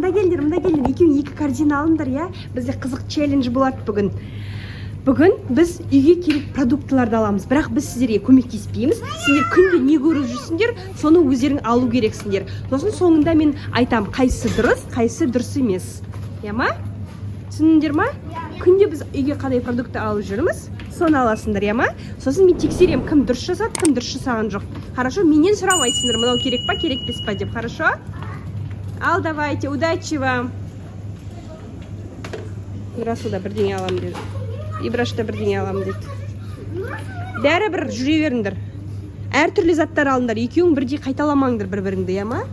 Мында келіңдер, мында келіңдер. Екеуің екі корзина алыңдар, иә? Бізде қызық челлендж болады бүгін. Бүгін біз үйге керек продуктыларды аламыз, бірақ біз сіздерге көмектеспейміз. Сендер күнде не көріп жүрсіңдер, соны өздерің алу керексіңдер. Сосын соңында мен айтам, қайсысы дұрыс, қайсысы дұрыс емес. Иә ма? Түсіндіңдер ма? Күнде біз үйге қандай продукты алып жүрміз, соны аласыңдар, иә ма? Сосын мен тексеремін, кім дұрыс жасады, кім дұрыс жасаған жоқ. Хорошо? Менен сұрамайсыңдар, мынау керек па, керек емес па деп, хорошо? Ал давайте, удачи вам. Нұрасыл да бірдеңе аламын деді. Ибраш та бірдеңе аламын деді. Бәрібір жүре беріңдер. Әртүрлі заттар алыңдар. Екеуің бірдей қайталамаңдар бір-біріңді, иә ма?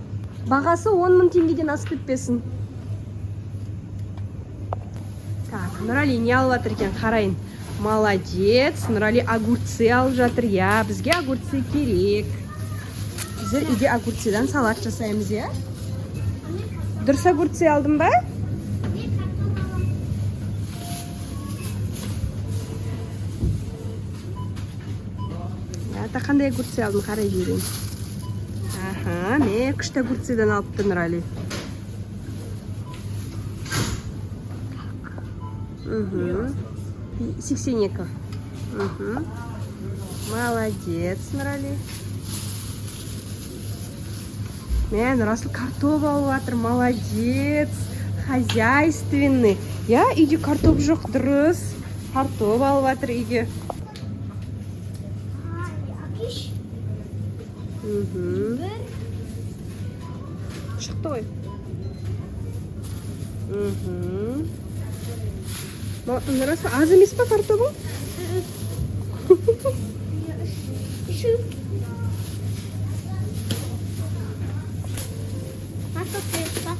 Бағасы 10 мың теңгеден асып кетпесін. Так, Нұрали не алып жатыр екен, қарайын. Молодец, Нұрали огурцы алып жатыр. Иә, бізге огурцы керек. Біздер үйде огурцыдан салат жасаймыз, иә? Дұрыс огурцы алдың ба? Ата, қандай огурцы алдың, қарай жіберейін. Аха, мә, күшті огурцыдан алыпты Нұрали. 82. Молодец, Нұрали. Мә, Нұрасыл картоп алып жатыр, молодец. Хозяйственный. Я, үйде картоп жоқ, дұрыс. Картоп алып жатыр үйге. Акиш. Мхм. Бір. Шықты ғой. Мхм. Нұрасыл, аз емес па картобың? Үш. Картоп керек па?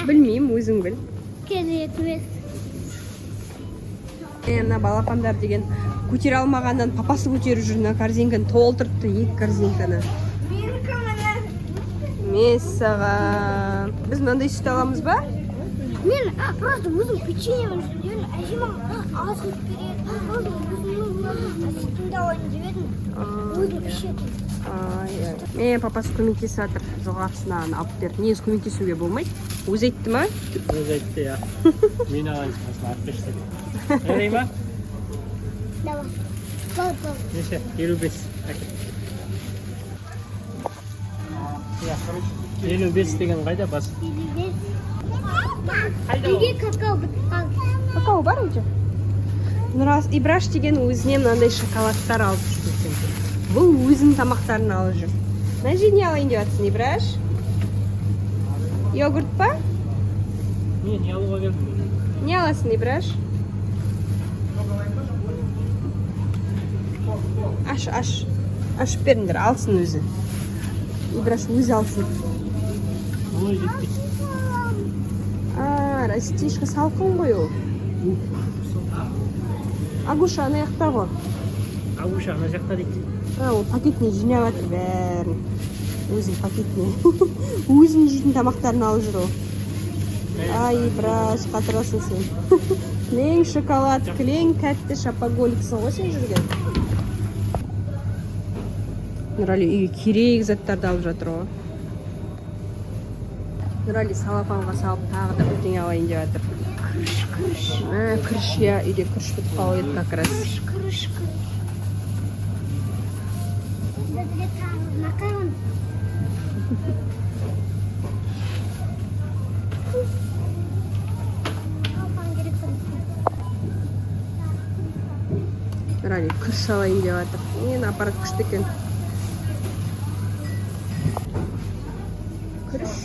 Білмеймін, өзің біл. Керек емес. Мына балапандар деген көтере алмағаннан папасы көтеріп жүр, мына корзинканы толтырыпты, екі корзинканы. Менікі міне. Мәссаған. Біз мынандай сүт аламыз ба? Мен просто өзім печенье жеп, әжем маған аз қойып береді. Сосын өзімнің сүтімді алайын деп едім. Өзім ішетін. Ай, ай. Мә, папасы көмектесіп жатыр. Жоғарысынан алып бер. Негізі көмектесуге болмайды. Өзі айтты ма? Өзі айтты, иә. Мен алайын, сосын алып берші деп. Жарай ма? Давай. Бол, бол. Неше? 55. Әкел. Иә. 55 деген қайда бас? 55. Үйде какао бітіп қалды. Какао бар үйде. Нұрас, Ибраш деген өзіне мынандай шоколадтар алып жүр екен. Бұл өзінің тамақтарын алып жүр. Мына жерде не алайын деп жатсың, Ибраш? Йогурт па? Мен не алуға келдім? Не аласың, Ибраш? Аш, аш. Ашып беріңдер, алсын өзі. Ибраш өзі алсын. Олай жетпейді. А, растишка салқын ғой ол. Агуша ана жақта ғой. Агуша ана жақта дейді. А, ол пакетіне жинап жатыр бәрін. Өзінің пакетіне. Өзінің жейтін тамақтарын алып жүр ол. Ай, Ибраш, қатырасың сен. Кілең шоколад, кілең тәтті шопоголиксің ғой сен жүрген. Нұрали үйге керек заттарды алып жатыр ғой. Нұрали салапанға салып тағы да бірдеңе алайын деп жатыр. Күріш, күріш. А, күріш, иә, үйде күріш бітіп қалып еді как раз. Күріш, күріш, күріш. Бізге тағы макарон. Алған керек бізге. Нұрали күріш алайын деп жатыр. Мен аппарат күшті екен. Күріш.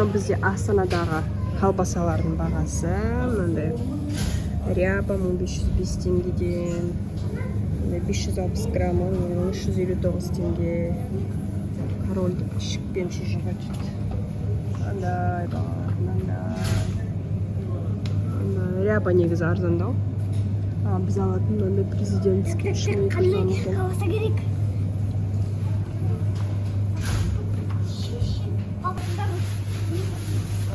Ал бізде Астанадағы колбасалардың бағасы мынандай ряба 1505 теңгеден, мындай 560 грамм 359 теңге. Корольдік ішікпен шұжығы дейді. Мынандай бар, мынандай. Мына ряба негізі арзандау. А, біз алатын мынандай президентский 3200 Қандай грамм екен. колбаса керек?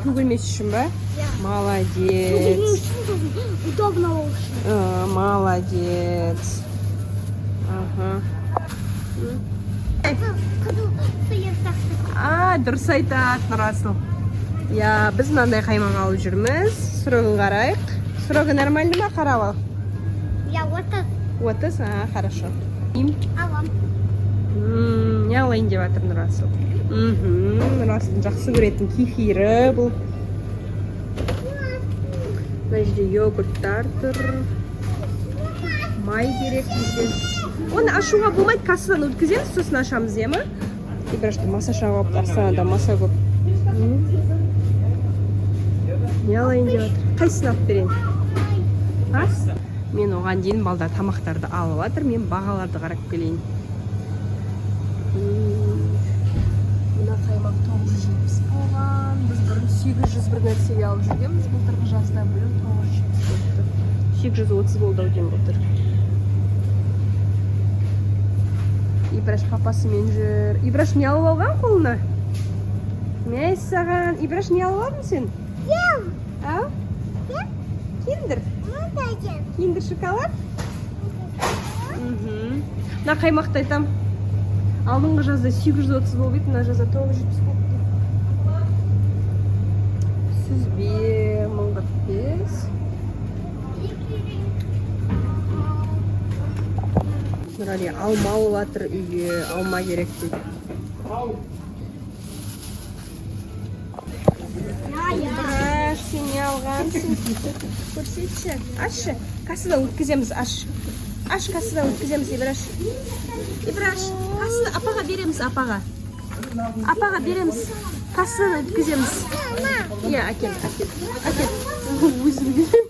Төгілмес үшін ба? Иә. Молодец. Төгілмеу үшін, сосын удобно болу үшін. А, молодец. Ага. Қызыл сиыр сияқты. Дұрыс айтады Нұрасыл. Иә, біз мынандай қаймақ алып жүрміз. Срогын қарайық. Срогы нормальный ма, қарап ал. Я 30. 30, а, хорошо. Алам. Не алайын деп жатыр Нұрасыл? Нұрасылдың жақсы көретін кефирі бұл. Мына жерде йогурттар тұр. Май керек бізге. Оны ашуға болмайды, кассадан өткіземіз, сосын ашамыз, иә ма? Ибрашты маса шағып алыпты, Астанада маса көп. Не алайын деп жатыр? Қайсысын алып берейін? А? Мен оған дейін балдар тамақтарды алып жатыр, мен бағаларды қарап келейін. Мына қаймақ 970 болған. Біз бұрын 800 бір нәрсеге алып жүргенбіз. Былтырғы жазда биыл 970 болыпты. 830 болды ау деймін былтыр. Ибраш папасымен жүр. Ибраш не алып алған қолына? Мәссаған. Ибраш, не алып алдың сен? Ем. Ау? Киндер. Мындай. Киндер шоколад? Мхм. Мына қаймақты айтам. Алдыңғы жазда 830 болып еді, мына жазда 970 болыпты. Сүзбе 1045. Нұрали алма алып жатыр үйге, алма керек дейді. Ибраш, сен не алғансың? Көрсетші. Ашшы. Кассадан өткіземіз, аш. Аш, кассадан өткіземіз, Ибраш. Ибраш, кассада апаға береміз, апаға. Апаға береміз. Кассадан өткіземіз. Иә, әкел, әкел. Әкел. Өзім беремін.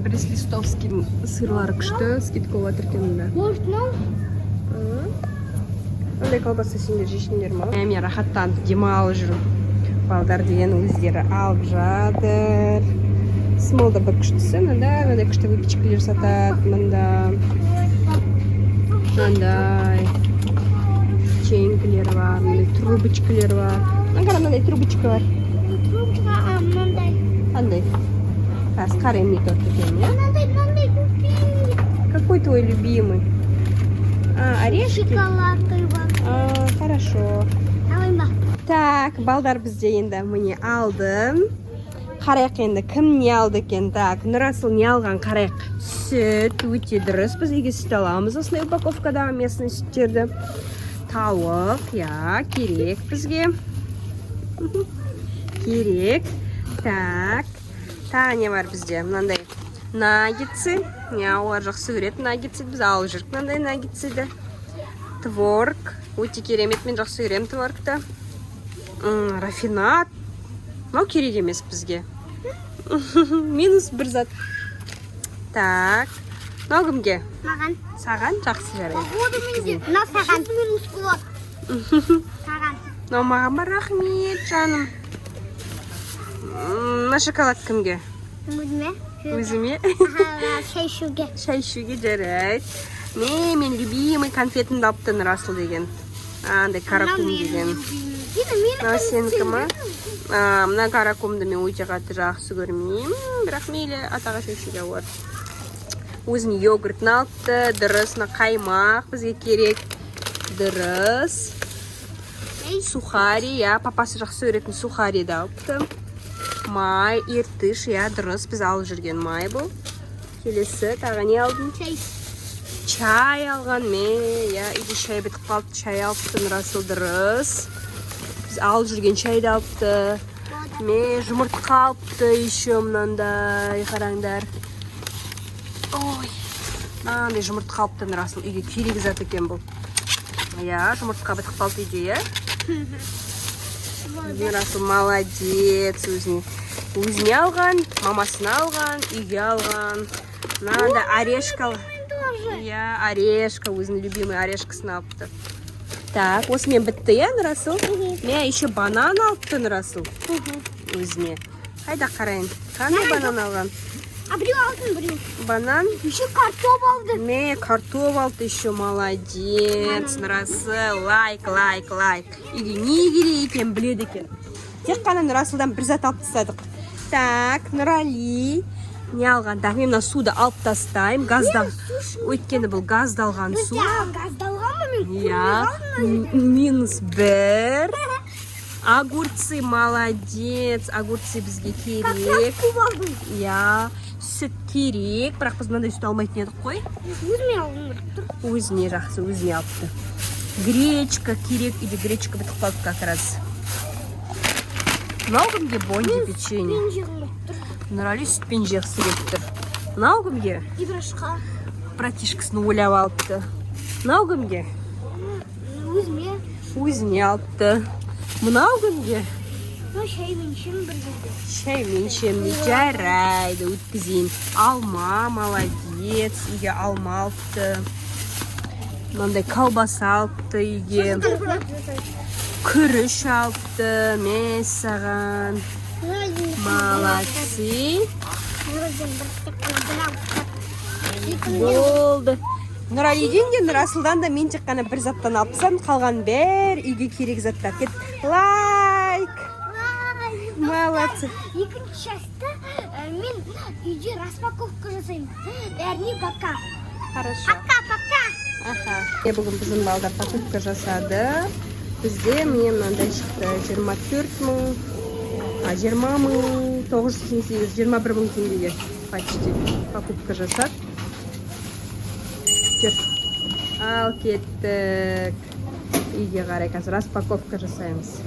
Брест-Литовский сырлары күшті, скидка болып жатыр екен мында. Может, мынау? Андай колбаса сендер жейсіңдер ма? Мен рахаттанып демалып жүрмін. Балдар деген өздері алып жатыр. Смолда бір күштісі мында, мынандай күшті выпечкалер сатады мында. Мынандай печенькілер бар, мындай трубочкалер бар. Мына қара, мынандай трубочка бар. Трубочка, а мынандай. Қандай? Қазір қараймын не торт екенін, иә? Мынандай, мынандай купи. Какой твой любимый? А, орешки? Шоколадный бар. А, хорошо. Алайын ба? Так, балдар бізде енді міне алды. Қарайық енді, кім не алды екен. Так, Нұрасыл не алған, қарайық. Сүт өте дұрыс. Біз үйге сүт аламыз осындай упаковкадағы местный сүттерді. Тауық, иә, керек бізге. Керек. Так, тағы не бар бізде? Мынандай наггетсы. Иә, олар жақсы көреді наггетсы. Біз алып жүрдік мынандай наггетсыды. Творог. Өте керемет, мен жақсы көремін творогты. Рафинад. Мынау керек емес бізге. Минус бір зат. Так. Мынау кімге? Маған. Саған, жақсы, жарайды. Походу менде. Мынау саған. Минус болады. Саған. Мынау маған ба? Рахмет, жаным. Мына шоколад кімге? Өзіме. Өзіме. Аха, шай ішуге. Шай ішуге, жарайды. Мен любимый конфетімді алыпты Нұрасыл деген. Андай Каракум деген. Мынау сенікі ма? А, мына Каракумды мен өте қатты жақсы көрмеймін, бірақ мейлі, атаға шай ішуге болады. Өзінің йогуртын алыпты, дұрыс. Мына қаймақ бізге керек, дұрыс. Сухари, иә, папасы жақсы көретін сухариді алыпты. Май, Иртыш, иә, дұрыс, біз алып жүрген май бұл. Келесі тағы не алдың? Шай. Чай алған ме? Иә, үйде шай бітіп қалды, чай алыпты Нұрасыл, дұрыс. Біз алып жүрген шайды алыпты. Ме, жұмыртқа алыпты еще мынандай, қараңдар. Ой, мынандай жұмыртқа алыпты Нұрасыл, үйге керек зат екен бұл. Иә, жұмыртқа бітіп қалды үйде, иә. Нұрасыл молодец, өзіне. Өзіне алған, мамасына алған, үйге алған. Мынандай орешка. Тоже. Иә, орешка, өзінің любимый орешкасын алыпты. Так, осымен бітті, иә, Нұрасыл? Мә, еще банан алыпты Нұрасыл өзіне. Қайда, қарайын? Қандай банан алған? А біреу алдым, біреу. Банан? Еще картоп алды. Мә, картоп алды еще, молодец, Нұрасыл. Лайк, лайк, лайк. Үйге не керек екенін біледі екен. Тек қана Нұрасылдан бір зат алып тастадық. Так, Нұрали не алған? Так, мен мына суды алып тастаймын. Газдан. Өйткені бұл газдалған су. Бізде газдалған ба, мен? Иә, минус бір. Огурцы, молодец. Огурцы бізге Как керек. Көп алдым. Иә, сүт керек, бірақ біз мынандай сүт алмайтын едік қой. Өзіме алғым келіп тұр. Өзіне жақсы, өзіне алыпты. Гречка керек, үйде гречка бітіп қалды как раз. Мынау кімге? Бонди печенье. Мен жегім келіп тұр. Нұрали сүтпен жегісі келіп тұр. Мынау кімге? Ибрашқа. Братишкасын ойлап алыпты. Мынау кімге? Өзіме. Өзіне алыпты. Мынау кімге? Мынау шаймен ішемін бір жерде. Шаймен ішемін дейді. Жарайды, өткізейін. Алма, молодец, үйге алма алыпты. Мынандай колбаса алыпты үйге. Күріш алыпты. Мәссаған. Молодцы. Болды. Нұралиден де, Нұрасылдан да мен тек қана бір заттан алып тастадым. Қалған бәрі үйге керек заттар. Кет. Лайк. Молодцы. Екінші частьта мен үйде распаковка жасаймын. Бәріне пока. Хорошо. Пока, пока. Аха. Бүгін біздің балдар покупка жасады. Бізде, міне, мынандай шықты. 24 мың, а, 20 мың 988, 21 мың теңгеге почти покупка жасады. Жүр. Ал кеттік. Үйге қарай қазір распаковка жасаймыз.